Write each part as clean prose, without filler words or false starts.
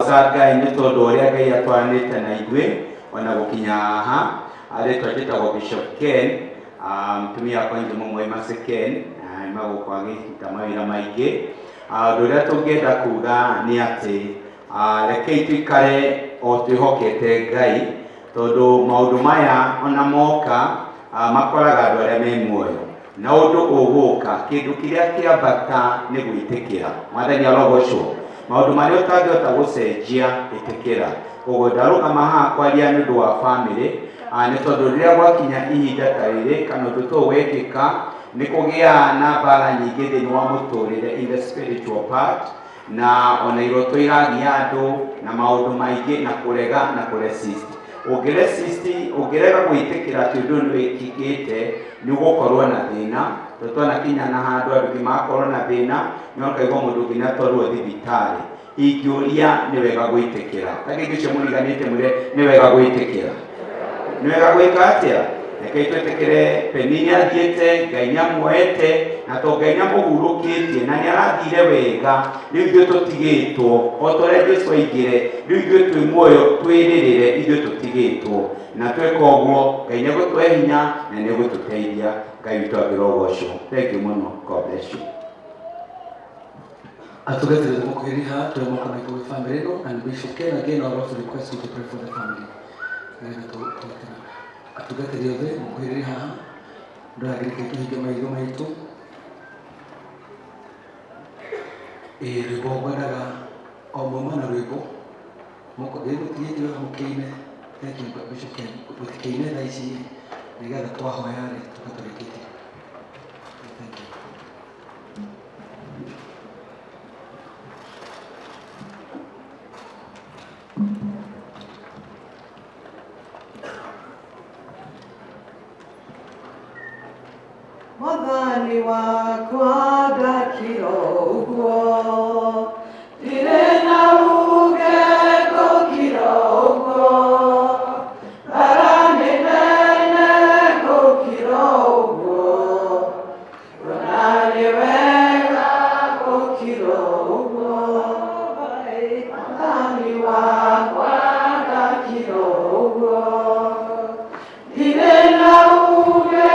Tũragoca Ngai nĩ tondũ ũrĩa Ngai atwaranĩte na ithuĩ ona gũkinya haha. Rĩtwa njĩtagwo Bishop Ken, mũtumia wakwa ithuĩ mũmwe Mercy Ken, aima gũkũ agĩruta mawĩra maingĩ. Ũndũ ũrĩa tũngĩenda kuga nĩ atĩ rekei tũikare o twĩhokete Ngai tondũ maũndũ maya ona moka makoraga andũ arĩa me muoyo. Na ũndũ ũgũka, kĩndũ kĩrĩa kĩa bata nĩ gwĩtĩkĩra. Mwathani arogocwo. Maũndũ marĩa ũtangĩhota gũcenjia, ĩtĩkĩra. Koguo ndarũgama haha kwaria nĩ ũndũ wa famĩlĩ, nĩ tondũ rĩrĩa gwakinya ihinda ta rĩrĩ kana ũndũ ta ũyũ wekĩka, nĩ kũgĩaga na mbara nyingĩ thĩinĩ wa mũtũrĩre in the spiritual part, na ona iroto iragia andũ na maũndũ maingĩ na kũrega na kũresist. Ũngĩresist, ũngĩrega gwĩtĩkĩra atĩ ũndũ ũyũ nĩ wĩkĩkĩte, nĩ ũgũkorwo na thĩna. Tondũ twanakinya na handũ andũ nginya magakorwo na thĩna, na ũkaigua mũndũ nginya atwarwo thibitarĩ. Ingĩũria nĩ wega gwĩtĩkĩra. Ta kĩngĩ ũcio mũriganĩte mwĩre nĩ wega gwĩtĩkĩra. Nĩ wega gwĩka atĩa? Rekei twĩtĩkĩre Peni nĩ athiĩte, Ngai nĩ amuoete, na to Ngai nĩ amũhurũkĩtie, na nĩ arathire wega. Rĩu ithuĩ tũtigĩtwo, o ta ũrĩa Jesu oigire, rĩu ithuĩ twĩ muoyo twĩrĩrĩre, ithuĩ tũtigĩtwo. Na tweka ũguo, Ngai nĩ egũtũhe hinya na nĩ egũtũteithia. Ngai witũ angĩrogocwo. Thank you mũno. God bless you. Atugetire tũmũkuhĩrĩria haha tũrĩ moko maitũ gwĩ family ĩno and Bishop Ken again I would also request you to pray for the family nĩgetha tũgĩkena. Atungatĩri othe mũkuhĩrĩrie haha ndũragĩrĩke tũhinge maitho maitũ. Ĩĩ rwĩmbo ngwendaga o mauma na rwĩmbo mũtigĩte wega mũkĩine. Thank you Bishop Ken mũtikĩine thaa ici nĩgetha twahoya rĩ tũke tũrĩkĩtie. Thank you. Mwathani wakwa ndakira ũguo ndirĩ na uge ngũkira ũguo mbara nĩ nene ngũkira ũguo Ngona nĩ wega gũkira ũguo Mwathani wakwa ndakira ũguo Ndirĩ na uge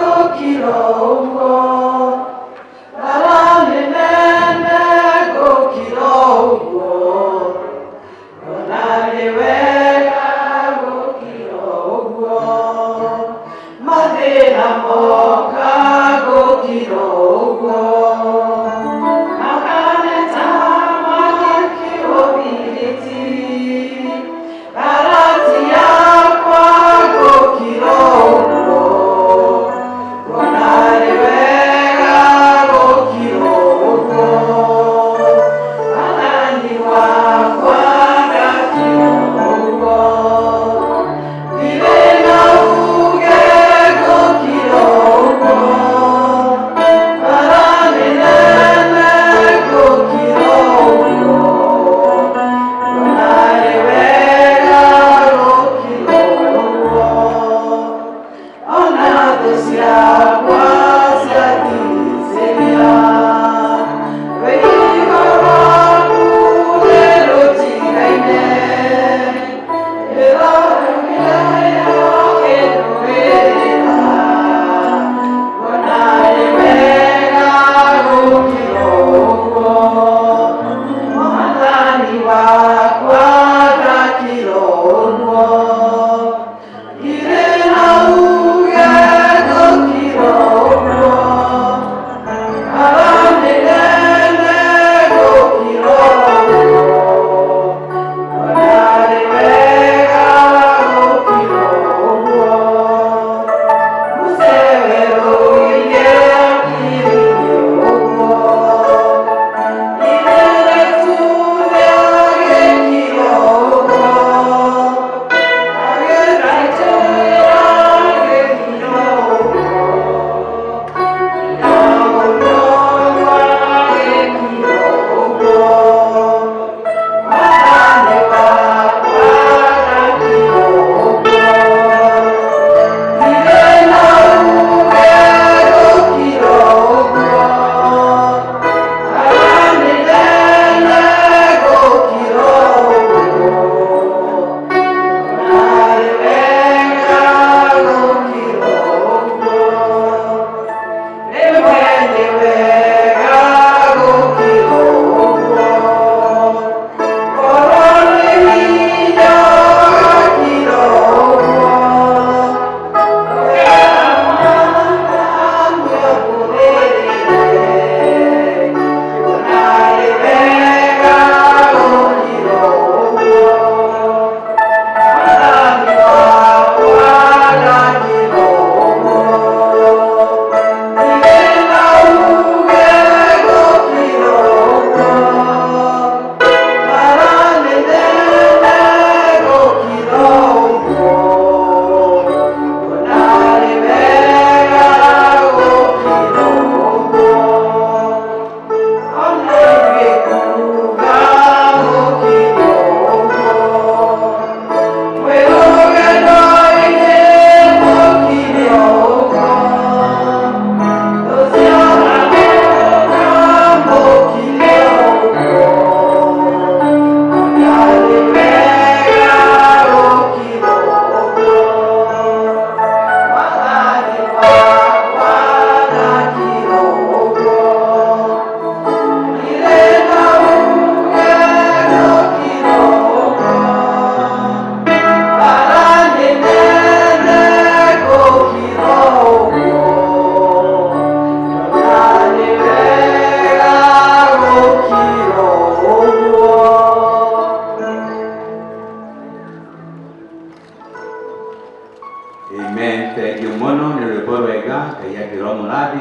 gũkira ũguo Mbara nĩ nene gũkira ũguo Ngona nĩ wega gũkira ũguo Mathĩna moka gũkira ũguo Makane ta mwaki ũbiriti Karati yakwa gũkira ũguo Ngona nĩ wega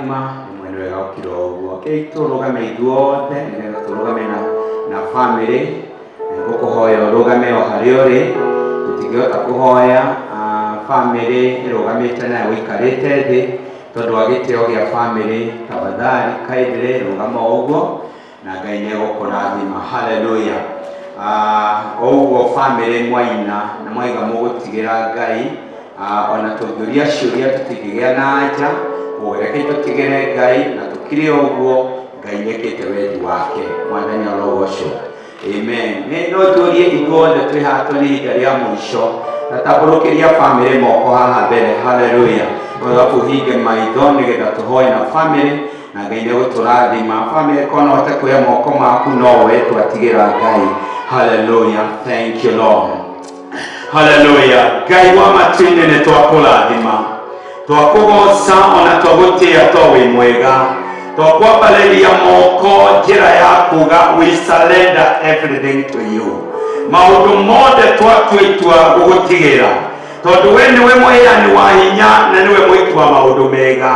Gũkũrathima rĩmwe nĩ wega gũkira ũguo. Kĩi tũrũgame ithuothe nĩgetha tũrũgame na bamĩrĩ. Ngũkũhoya ũrũgame o harĩa ũrĩ, tũtingĩhota kũhoya bamĩrĩ ĩrũgamĩte nayo ũikarĩte thĩ tondũ wa gĩtĩo gĩa bamĩrĩ. Tafadhali kindly rũgama o ũguo na Ngai nĩ egũkũrathima. Haleluya. O ũguo bamĩrĩ mwaina na mwaiga mũgũtigĩra Ngai, ona tũngĩũria ciũria tũtingĩgĩa na anja. Koguo reke tũtigĩre Ngai na tũkire ũguo. Ngai nĩekĩte wendi wake. Mwathani arogocwo. Amen. Nĩ no tũrie ithuothe twĩ haha tũrĩ ihinda rĩa mũico na tambũrũkĩria bamĩrĩ moko haha mbere. Haleluya. Ũrabu hinge maitho nĩgetha tũhoe na bamĩrĩ na Ngai nĩ gũtũrathima. Bamĩrĩ korwo no ũhote kuoya moko maku no we twatigĩra Ngai. Haleluya. Thank you Lord. Haleluya. Ngai wa matu-inĩ nĩ twakũrathima, twakũgoca ona twagũtĩĩa to wĩ mwega, twakwambarĩria moko njĩra ya kuga we surrender everything to you. Maũndũ mothe twatua itua gũgũtigĩra tondũ we nĩwe mũheani wa hinya na nĩwe mwĩki wa maũndũ mega.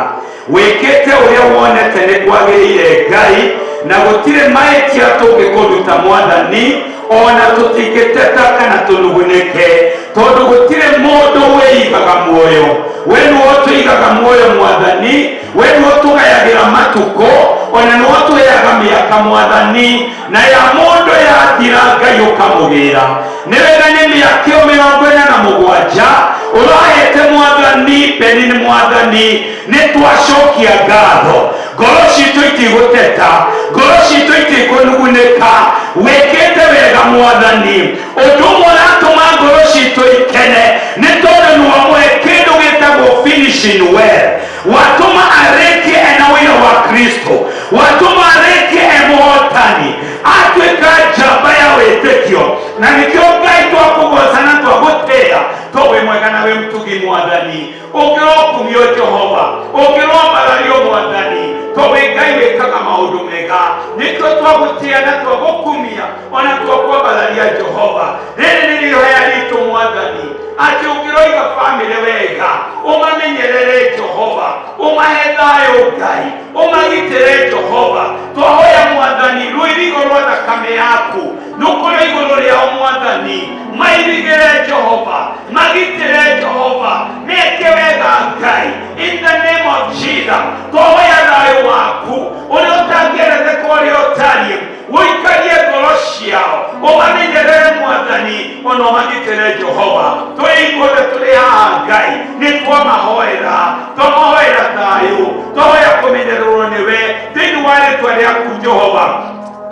Wĩkĩte ũrĩa wonete nĩ kwagĩrĩire Ngai, na gũtirĩ mahĩtia tũngĩkũruta Mwathani, ona tũtingĩteta kana tũnugunĩke tondũ gũtirĩ mũndũ wĩigaga muoyo. We nĩwe ũtũigaga muoyo Mwathani, we nĩwe ũtũgayagĩra matukũ, ona nĩwe ũtũheaga mĩaka Mwathani, na ya mũndũ yathira Ngai ũkamũgĩra. Nĩ wega nĩ mĩaka ĩyo 47 ũrahete Mwathani Beni nĩ Mwathani, nĩ twacokia ngatho. Ngoro citũ itigũteta, ngoro citũ itikũnugunĩka. Wĩkĩte wega Mwathani. Ũndũ ũmwe ũratũma ngoro citũ ikene nĩ tondũ nĩwamũhe kĩndũ gĩtagwo finishing well. Watũma arĩkie ena ũira wa Kristo, watũma arĩkie e mũhotani, atuĩka njamba ya wĩtĩkio. Na nĩkĩo Ngai twakũgoca na twagũtĩĩa to wĩ mwega na wĩ mũtugi Mwathani. Ũngĩrokumio Jehova, ũngĩroambarario Mwathani, to wĩ Ngai wĩkaga maũndũ mega. Nĩkĩo twagũtĩĩa na twagũkumia ona twakwambararia Jehova. Rĩrĩ nĩ rĩhoya ritũ Mwathani, atĩ ũngĩroiga bamĩrĩ wega, ũmamenyerere Jehova, ũmahe thayũ Ngai, ũmagitĩre Jehova. Twahoya Mwathani rũirigo rwa thakame yaku rũkorwo igũrũ rĩao Mwathani, mairigĩre Jehova, magitĩre Jehova, meke wega Ngai, in the name of Jesus. Twahoya thayũ waku ũrĩa ũtangĩeretheka ũrĩa ũtariĩ ũikarie ngoro ciao, ũmamenyerere Mwathani, ona ũmagitĩre Jehova. Twĩiguothe tũrĩ haha Ngai nĩ twamahoera, twamahoera thayũ, twahoya kũmenyererwo nĩwe thĩinĩ wa rĩtwa rĩaku Jehova.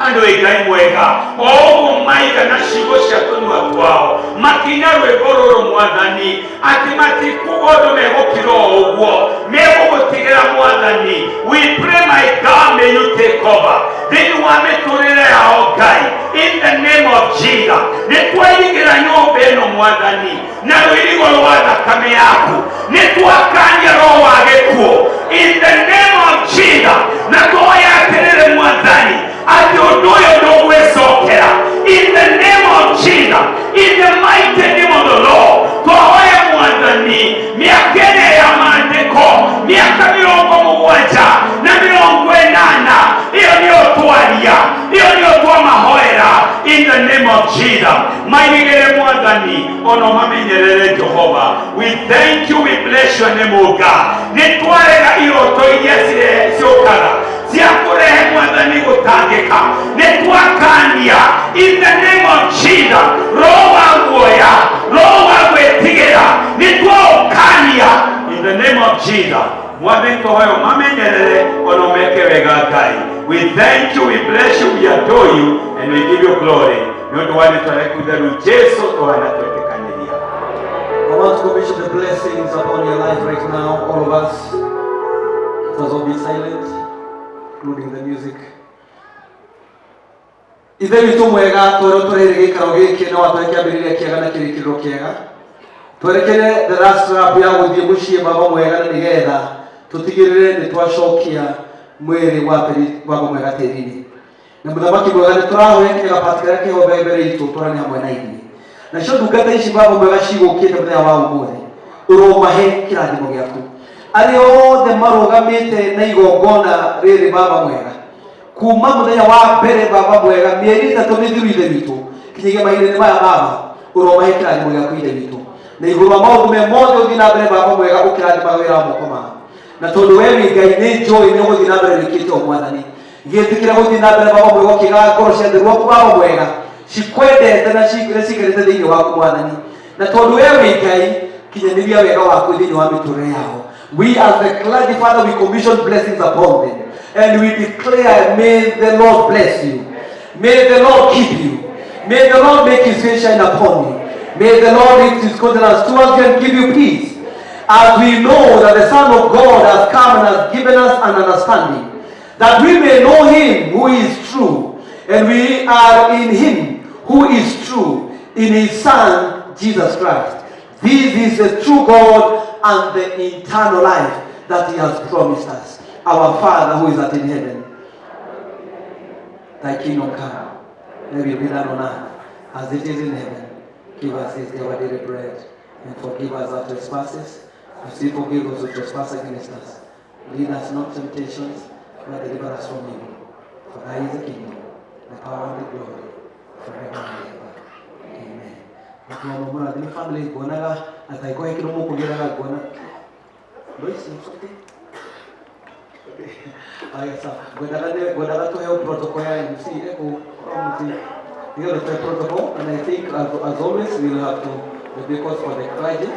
Andũ ĩ Ngai mwega, o ũguo maiga na ciugo cia tũnua twao makinya rwĩmbo rũrũ Mwathani, atĩ matikuga ũndũ megũkira o ũguo, megũgũtigĩra Mwathani. We pray my God, may you take over thĩinĩ wa mĩtũrĩre yao Ngai, in the name of Jesus. Nĩ twairigĩra nyũmba ĩno Mwathani na rũirigo rwa thakame yaku, nĩ twakania roho wa gĩkuũ in the name of Jesus, na twoya atĩrĩrĩ Mwathani atĩ ũndũ ũyũ ndũgwĩcokera in the name of Jesus, in the mighty name of the Lord. Twahoya Mwathani mĩaka ĩrĩa ya maandĩko, mĩaka 70 na 80, ĩyo nĩyo twaria, ĩyo nĩyo twamahoera in the name of Jesus. Mairigĩre Mwathani ona ũmamenyerere Jehova. We thank you, we bless your name O God. Nĩ twarega iroto iria ciũkaga cia kũrehe Mwathani gũtangĩka, nĩ twakania in the name of Jesus roho wa guoya, roho wa gwĩtigĩra, nĩ twaũkania in the name of Jesus. Mwathani twahoya ũmamenyerere ona ũmeke wega Ngai. We thank you, we bless you, we adore you and we give you glory nĩ ũndũ wa rĩtwa rĩaku itheru Jesu tũhana twetĩkanĩria. I want to commission the blessings upon your life right now, all of us. Let us all be silent, including the music. Ithe witũ mwega, tũrĩa tũreire gĩikaro gĩkĩ na watũhe kĩambĩrĩria kĩega na kĩrĩkĩrĩro kĩega, twerekere the last lap ya gũthiĩ mũciĩ baba mwega, na nĩgetha tũtigĩrĩre nĩ twacokia mwĩrĩ wa baba mwega tĩri-inĩ. Na mũthamaki mwega, nĩ tũrahoya nginya gabati karĩa keho mbere itũ twarane hamwe na ithuĩ. Nacio ndungata ici baba mwega cigũkĩte mũthenya wa ũmũthĩ, ũromahe kĩrathimo gĩaku. Arĩa othe marũgamĩte na igongona rĩrĩ, Baba mwega, kuma mũthenya wa mbere, Baba mwega, mĩeri 3 mĩthiru, Ithe witũ, kinyagia mahinda-inĩ maya, Baba, ũromahe kĩrathimo gĩaku, Ithe witũ, na igũrũ wa maũndũ me mothe ũthiĩ na mbere, Baba mwega, ũkĩrathimaga wĩra wa moko mao. Na tondũ we wĩ Ngai, nĩ njũĩ nĩ ũgũthiĩ na mbere wĩkĩte. O Mwathani, gĩtĩkĩra gũthiĩ na mbere, Baba mwega, ũkĩgaga ngoro cia thĩ rwaku, Baba mwega, cikwendete na ciikarĩte thĩinĩ waku, Mwathani. Na tondũ we wĩ Ngai, kinyanĩria wega waku thĩinĩ wa mĩtũrĩre yao. We as the clergy, Father, we commission blessings upon them and we declare, may the Lord bless you, may the Lord keep you, may the Lord make his face shine upon you, may the Lord lift his countenance towards you and give you peace, as we know that the Son of God has come and has given us an understanding that we may know him who is true, and we are in him who is true, in his Son, Jesus Christ. This is the true God and the eternal life that he has promised us. Our Father who is at in heaven, thy kingdom come, thy will be done on earth as it is in heaven. Give us this day our daily bread, and forgive us our trespasses, as we forgive those who trespass against us. Lead us not temptations, but deliver us from evil. For thy is the kingdom, the power, and the glory, forever and ever. Amen. Mwathani mũrathime family. Nguonaga ataiko hekĩrwo mũkũgĩraga nguona. Lois, it's okay. Aya, sawa. Ngwendaga tuheo protocol ya MC eko muti. Nĩgetha tuhe protocol, and I think as always we'll have to, because for the clergy.